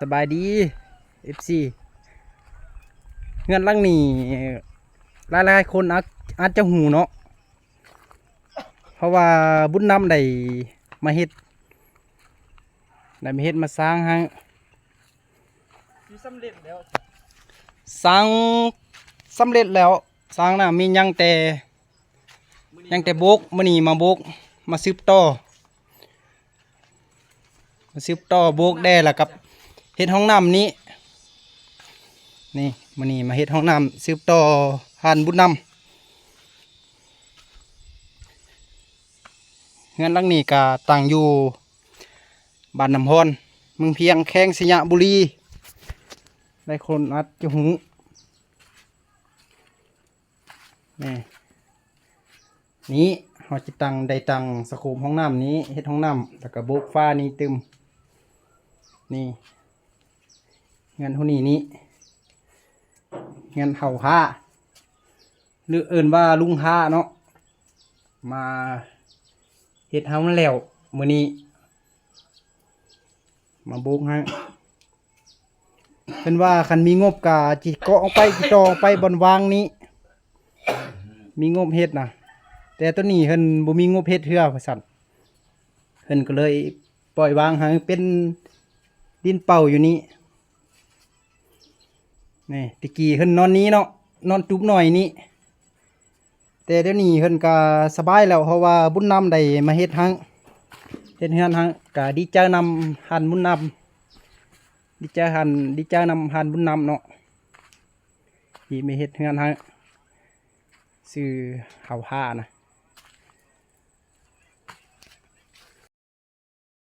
ສະບາຍດີ ເອັຟຊີ ເຮືອນຫຼັງນີ້ ຫຼາຍໆຄົນອາດ ອາດຈະຮູ້ເນາະ ເພາະວ່າບຸນນຳໄດ້ມາເຮັດ ໄດ້ມາເຮັດມາສ້າງໃຫ້ ຄືສຳເລັດແລ້ວ ສ້າງສຳເລັດແລ້ວ ສ້າງນະ ມີຫຍັງແຕ່ ຍັງແຕ່ໂບກ ມື້ນີ້ມາໂບກ ມາສືບຕໍ່ ມາສືບຕໍ່ໂບກແດ່ ແລ້ວກໍເຮັດຫ້ອງນ້ຳນີ້ ນີ້ ມື້ນີ້ມາເຮັດຫ້ອງນ້ຳ ສືບຕໍ່ຮ້ານບຸນນຳ. ເຮືອນຫຼັງນີ້ກໍຕັ້ງຢູ່ບ້ານນ້ຳຮ້ອນ ເມືອງພຽງ ແຂວງໄຊຍະບູລີ ຫຼາຍຄົນອາດຈະຮູ້ ນີ້ ນີ້ເຮົາຈະຕັ້ງ ໄດ້ຕັ້ງສະໂຄມຫ້ອງນ້ຳນີ້ ເຮັດຫ້ອງນ້ຳ ແລ້ວກໍໂບກຝານີ້ຕື່ມ ນີ້ ເຮືອນຜູ້ນີ້ນີ້ ເຮືອນເຖົ້າຫ້າ ຫຼືເອີ້ນວ່າລຸງຫ້າເນາະ ມາເຮັດໃຫ້ແລ້ວມື້ນີ້ ມາໂບກໃຫ້ ເພິ່ນວ່າຄັນມີງົບກະຊິເກາະອອກໄປ ຊິຕໍ່ອອກໄປບ່ອນວ່າງນີ້ ມີງົບເຮັດນະ ແຕ່ໂຕນີ້ເພິ່ນບໍ່ມີງົບເຮັດເທື່ອວ່າຊັ້ນ ເພິ່ນກໍເລີຍປ່ອຍວ່າງໃຫ້ເປັນດິນເປົ່າຢູ່ນີ້ ນີ້ ແຕ່ກີ້ເພິ່ນນອນນີ້ເນາະ ນອນຕູບໜ້ອຍນີ້ ແຕ່ດຽວນີ້ເພິ່ນກະສະບາຍແລ້ວ ເພາະວ່າບຸນນຳໄດ້ມາເຮັດໃຫ້ ເຮັດເຮືອນໃຫ້ ກະດີໃຈນຳທ່ານບຸນນຳ ດີໃຈທ່ານ ດີໃຈນຳທ່ານບຸນນຳເນາະ ທີ່ມາເຮັດເຮືອນໃຫ້ ຊື່ເຖົ້າຫ້ານະ